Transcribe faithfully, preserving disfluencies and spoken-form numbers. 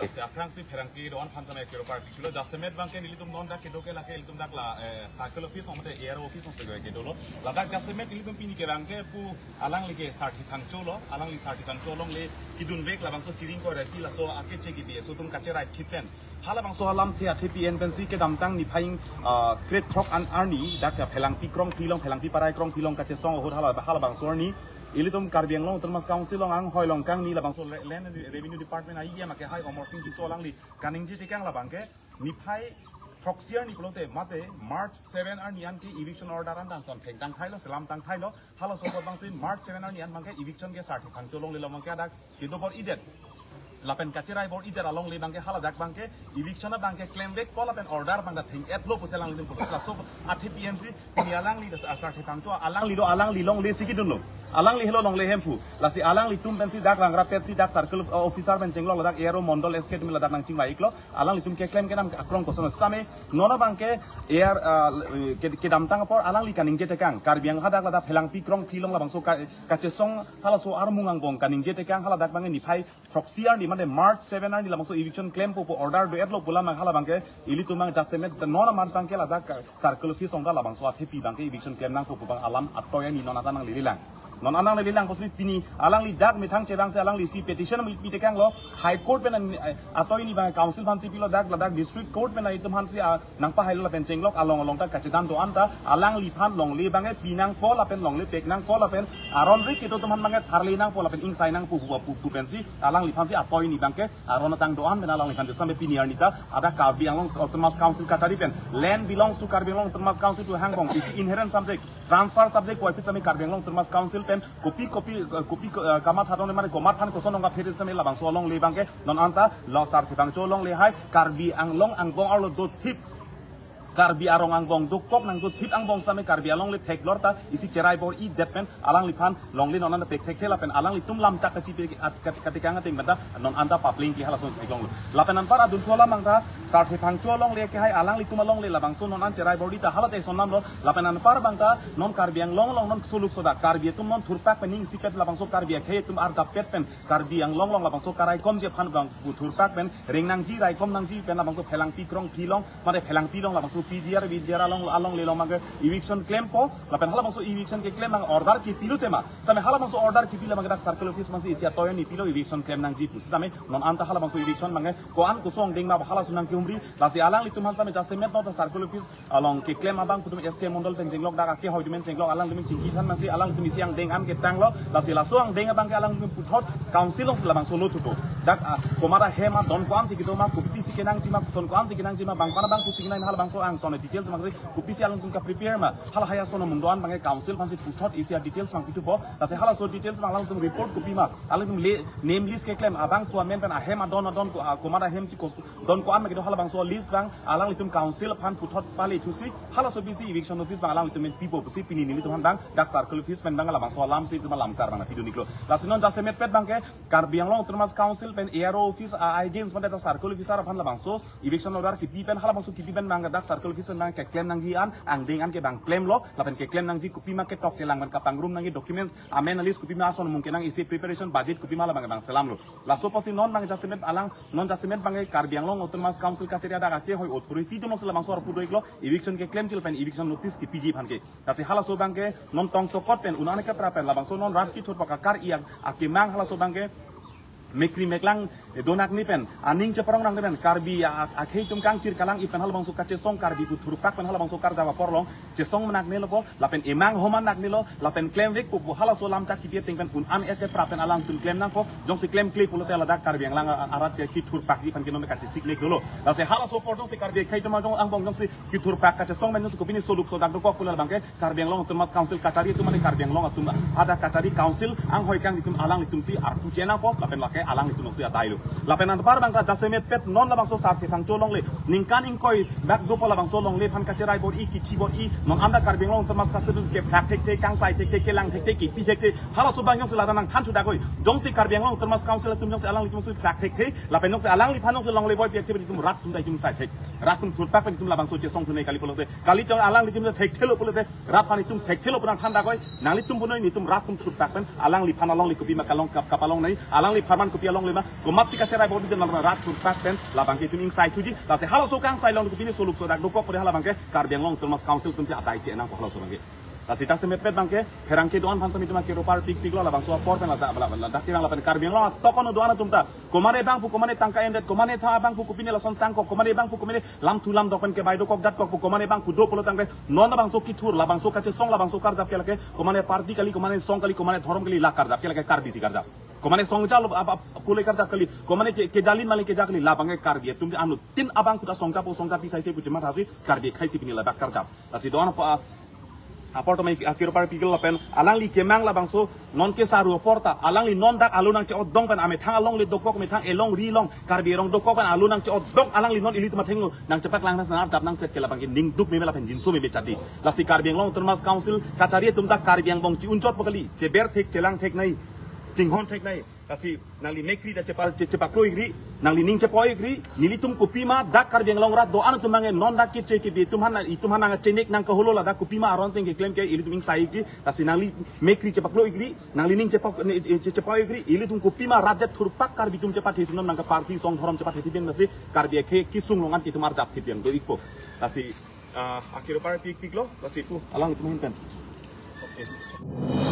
Aphrangsi pherangke do-an aphan tame kero party kilo jasemet abangke nelitum non dak kedo ke lake ilitum dak la, eh, circle office ong mate A R O office ong se kedo lo. Ladak jasemet nelitum pini ke abangke pu alangli ke Sarthe Phangcho lo, alangli Sarthe Phangcho alongle kedun vek labangso chiring ko resi laso ake che ke B S O atum kacherai thip pen. Halabangso alamthe athe P N pensi kedamtang niphai, ah, krethrok an arni dak Phelangpi Krongphli along, Phelangpi Parai Krongphli along kachesong ahut hala, halabangso arni ilitum Karbi Anglong Autonomous Council along anghoi along kangni labangso le-, Land and Revenue Department a-E M akehai Amar Sing Tisso alangli kaningje tekang labangke niphai throksi arni pulote mate March seven arni anke eviction order an dang ton thengtang thailo, selam tang thailo, halaso apot abangsi March seven arni an abangke eviction ke Sarthe Phangcho alongle along abangke adak kedo bor-idet. Lapen kacherai bor-idet alongle abangke haladak abangke eviction abangke klem vekpo lapen order abang ta theng-etlo pusi alanglitum pulo. Laso athe P N si pini alangli das Sarthe Phangcho alangli do, alangli longle si kedunlo. Alangli helo longle hemphu. Lasi alanglitum pensi dak rangrap petsi dak circle, uh, officer pen chenglok ladak A R O Mondol S K atum ladak nangchingvai-iklo. Alanglitum keklem kedam akrong koson same non abangke A R, uh, ke, kedamtang apor alangli kaningje tekang. Karbi Anglong hadak ladak Phelangpi Krongphli along labangso ka, kachesong halaso armung angbong kaningje tekang haladak abangke niphai throksi arni mate March seven arni labangso eviction klempo pu order do-etlo pu alam halabangke ilitum abang jasemet non amat abangke ladak circle office ong ta labangso athe pi abangke eviction klem nangpo pu abang alam atoi ani non anta nanglelelang. Non anta nanglelelang pusi pini alangli dak methang chevangsi alangli si petition mi pi tekanglo High Court pen an, eh, atoi ni abang council aphansi pilo dak ladak district court pen itum aphansi, ah, nangpahailo lapen chenglok along along ta kachedam do-an ta alangliphan longle abangke pi nangpo lapen longle pek nangpo lapen aron ri kedo atum aphan abangke tharle nangpo lapen ingsai nangpo pu, pu, pu pensi alangliphansi atoi ni abangke aron atang do-an pen alangliphan do same pini arni ta adak Karbi Anglong Autonomous Council kachari pen Land belongs to Karbi Anglong Autonomous Council to hangbong isi inherent subject, transfer subject pu aphi same Karbi Anglong Autonomous Council pen kopi kopi, eh, kopi, eh, kamatha dong mane komat aphan koson ong kaphere same labangso alongle abangke non anta lo Sarthe Phangcho alongle hai Karbi Anglong angbong arlo dothip, Karbi arong angbong dokok nangdothip angbong same Karbi alongle theklor ta isi cherai bor-idet pen alangliphan longle non anta pek thekthe lapen alanglitum lamchak kachipe at kat-, katikang ateng pen ta non anta papleng ke halason theklonglo. Lapen anpar adunthu alam abang ta Sarthe Phangcho alongle akehai alanglitum alongle labangso non an cherai bor-i ta hala te son namlo. Lapen anpar abang ta non Karbi Anglong along non soluk sodak Karbi atum non thurpak pen ning isipet labangso Karbi akhei atum ardappet pen Karbi Anglong along labangso karaikomji aphan abang pu thurpak pen reng nangji raikom nangji pen labangso Phelangpi Krongphli along mate Phelangpi along labangso P G R, V G R along alongle along abangke eviction klempo lapen halabangso eviction keklem abang order kepilo tema same halabangso order kepi abangke dak circle office aphansi isi atoi ni pilo eviction klem nangji pusi same non anta halabangso eviction abangke ko-an koson deng ma halason nangkehumri lasi alanglitum aphan same jasemet non ta circle office along keklem abang putum S K Mondol pen chenglok dak akehoi atum pen chenglok alangtum chingki than masi alangtum isi angdeng an ketanglo lasi laso angdeng abangke alangtum puthot council alongsi labangso lo thupo. Dak, ah, komat ahem adon ko-ansi kedo ma kopisi kenangji ma koson ko-ansi kenangji ma bang pana bang pusi kenang halabangso angton details abangsi kopisi alangtum kaprepare ma halahai ason amung do-an abangke council aphansi puthot isi adetails abang pithupo. Lasi halaso details abang alangtum report kopi ma alangtum le name list keklem abang ko amen pen ahem adon adon ko, ah, komat ahem si ko don ko-an ma kedo halabangso list abang alanglitum council aphan puthot pale thusi halaso bisi eviction notice abang alanglitum pen pipo pusi pini nelitum aphan abang dak circle office pen abang labangso alamsi itum alamkar abang pidun-iklo. Lasi non jasemet pet abangke Karbi Anglong Autonomous Council pen A R O office a against mate dak circle officer aphan labangso eviction order kepi pen halabangso kepi pen abang dak circle office pen abang keklem nangji an angdeng an ke abang klemlo lapen keklem nangji kopi ma ketok kelang pen kapangrum nangji documents amen list kopi ma ason amung kenang isi preparation budget kopi ma labang abang selamlo. Laso apotsi non abang jasemet alang non jasemet abangke Karbi Anglong Autonomous Council kachari adak akehoi authority atum alongsi labangso arpu do-iklo eviction keklemji lapen eviction notice kepiji aphan ke. Lasi halaso abangke non tongsokot pen un-an kepra pen labangso non rat kethurpak akar-i akemang halaso abangke mekri meklang, eh, donak ni pen aning cheparong nang ni pen Karbi a-, a-, akhei atum kangchir kalang-i pen halabangso kachesong Karbi pu thurpak pen halabangso karjap apor along chesong menak nelo po lapen emang homan nak nelo lapen klemvekpo pu halaso lamchak kepi ateng pen un-an kepra pen alangtum klem nangpo. Jongsi klemkle pulote ladak Karbi Anglong a-, arat ke kethurpakji aphan ke non kachesik mek dolo. Lasi halaso apor jongsi Karbi akhei atum ajong angbong jongsi kethurpak kachesong pen jongsi kopine soluk sodak dokok pulo abangke Karbi Anglong Autonomous Council kachari atum mane Karbi Anglong atum hadak kachari council anghoi kangni atum alanglitumsi arpu chenangpo lapen lake alanglitum si adailo. Lapen anpar abang ta jasemet pet non labangso Sarthe Phangcho alongle ningkan ingkoi bak dopo labangso alongle aphan kacherai bor-i kithi bor-i non anta Karbi Anglong Autonomous Council ke phak thekthe kangsai thekthe kelang thekthe kepi thekthe halaso abang jongsi ladak nangthan thudakoi jongsi Karbi Anglong Autonomous Council atum jongsi alanglitumsi phak thekthe lapen jongsi alangliphan jongsi longle boi pi thekthe itum rat atum ta itum sai thek rat atum thurpak pen itum labangso chesong thunei kali pulote kali jong alanglitum thekthelo pulote rat aphan itum thekthelo pu nangthan dakoi nanglitum punoi netum rat atum thurpak pen alangliphan alongle kopi ma kalong kap kap along nai alangliphan man kopi alongle ma, komatsi kacherai bor-i den, labang rat thurpak pen labangke itum ingsaithuji. Lasi halaso kangsai along kopine soluk sodak dokok pore halabangke Karbi Anglong Autonomous Council atumsi adai chenangpo halaso abangke. Lasi jasemet pet abangke pherangke do-an aphan sami atum akero parpikpiklo, labangso apor pen ladak, ladak, ladak tirang lapen Karbi Anglong atokon do-an atum ta, komane abang pu komane tangka endet, komane tha abang pu kopine lason sangkok, komane abang pu komane lam thu lam dok pen kebai dokok jatkok pu, komane abang pu do pulo tangte, non labangso kethur, labangso kachesong, labangso karjap ke lake komane party kali, komane song kali, komane dhorom kali, la karjap ke lake Karbisi karjap. Komane song jalo ap, ap, pule karjap kali, komane ke, kejalin male keja kali, labangke Karbi atum anuttin abang kuda song japo, song japi saise pu chemat hasi Karbi khaisi pini labak karjap. Lasi do-an apa, apor tame akero parpiklo lapen alangli kemang labangso non kesaru apor ta, alangli non dak alo nangche-odong pen amethang alongle dokok, methang elong ri long Karbi erong dokok pen alo nangche-odong, alangli non ilitum athengno nangchepaklang nang senar jap nangset ke labangke ning duk meme lapen jinso meme chadi. Lasi Karbi Anglong Autonomous Council kachari atum ta Karbi angbong chi-unchotpo kali, cheber thek, chelang thek nai, chinghon thek nai. Lasi nangli mekri ta chepa, che, chepaklo-ikri, nangli ning chepo-ikri, nelitum kopima dak Karbi Anglong rat do-an atum abangke non dak keche kebi atum aphan, itum aphan nangchenek nangkaholo, ladak kopima aron ateng keklem ke ilitum ingsai-ikji. Lasi nangli mekri chepaklo-ikri, nangli ning chepo, ne, che, chepo-ikri, ilitum kopima rat det thurpak Karbi atum chepathesi non nangke party song dhorom chepathesi pen lasi Karbi akhei kesung along an ke itum arjap thepeng do-ikpo. Lasi, ah, akero parpikpiklo, lasi pu alangtum ahin pen. Okay.